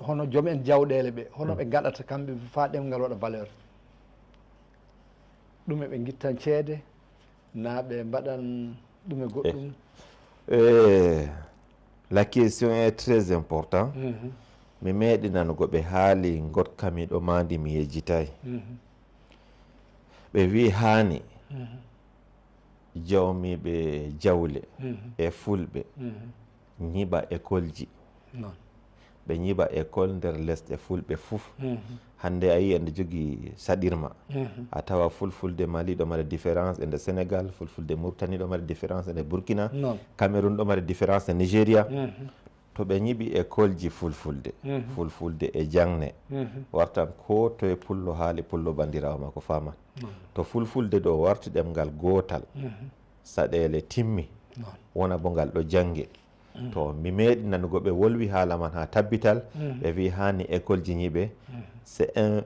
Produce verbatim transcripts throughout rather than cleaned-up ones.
Hono joom en jawɗeele ɓe, hono ɓe ngaɗata kamɓe faa ɗemngal waɗa valeur? Ɗume ɓe ngittan ceede, naa ɓe mbaɗan ɗume goɗɗum? Eh, la question est très important. Mi meeɗi nanugo ɓe haali ngoɗkami ɗo maandi mi yejjitaay. Ɓe wii haani jawmiiɓe jawle e fulɓe nyiɓa écoleji. Ɓe nyiɓa école nder lesɗe fulɓe fuu. Hannde a yii ende jogii saɗirma. A tawa fulfulde Mali ɗo mari différence ende Sénégal, fulfulde Mauritanie ɗo mari différence ende Burkina, Cameroun ɗo mari différence e Nigeria. To ɓe nyiɓi écoleji fulfulde, fulfulde e jangne, wartan ko toye pullo haali pullo banndiraawo makko faaman. To fulfulde ɗo warti ɗemngal gootal, saɗeele timmi, wona bo ngal ɗo jannge. To mi meeɗi nanugo ɓe wolwi haala man haa tabbital, ɓe wi haani écoleji nyiɓe, c'est un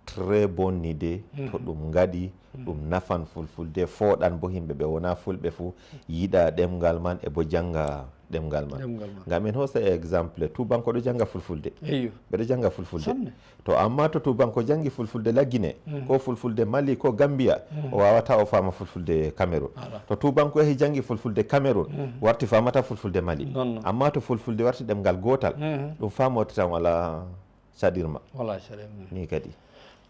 très bonne idée. To ɗum ngaɗi, ɗum nafan fulfulde, fooɗan bo yimɓe ɓe wona fulɓe fuu yiɗa ɗemngal man e bo jannga ɗemngal man. Ngam en hoosa exemple, tuubanko ɗo jannga fulfulde. Ɓe ɗo jannga fulfulde. To amma to tuubanko janngi fulfulde Lagine, ko fulfulde Mali, ko Gambia, o waawata o faama fulfulde Cameroun. To tuubanko yahi janngi fulfulde Cameroun, warti faamata fulfulde Mali. Amma to fulfulde warti ɗemngal gootal, ɗum faamortitan wala saɗirma. Wala saɗirma. Ni kadi.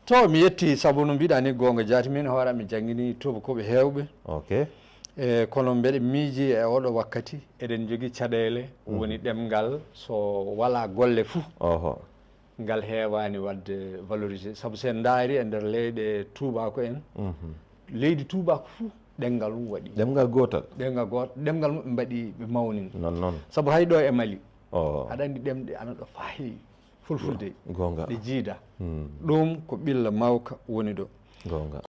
To mi yetti sabu no mbiɗa ni goonga jaati min hoore mi janngini tuubakooɓe heewɓe. Ok. E kono mbeɗe miiji e oɗo wakkati eɗen jogii caɗeele woni ɗemngal so wala golle fuu. Oho. Ngal heewaani waɗde valorisé sabu so en ndaari e nder leyɗe tuubaako en, leydi tuubaako fuu ɗemngal mum waɗi. Ɗemngal gootal. Ɗemngal gootal, ɗemngal mum ɓe mbaɗi ɓe mawni. Non non. Sabu hay ɗo e Mali. Oho. Aɗa anndi ɗemɗe ana ɗo faahi. Fulfulde. Goonga. Ɗe jiida. Ɗum ko ɓilla mawka woni ɗo. Goonga.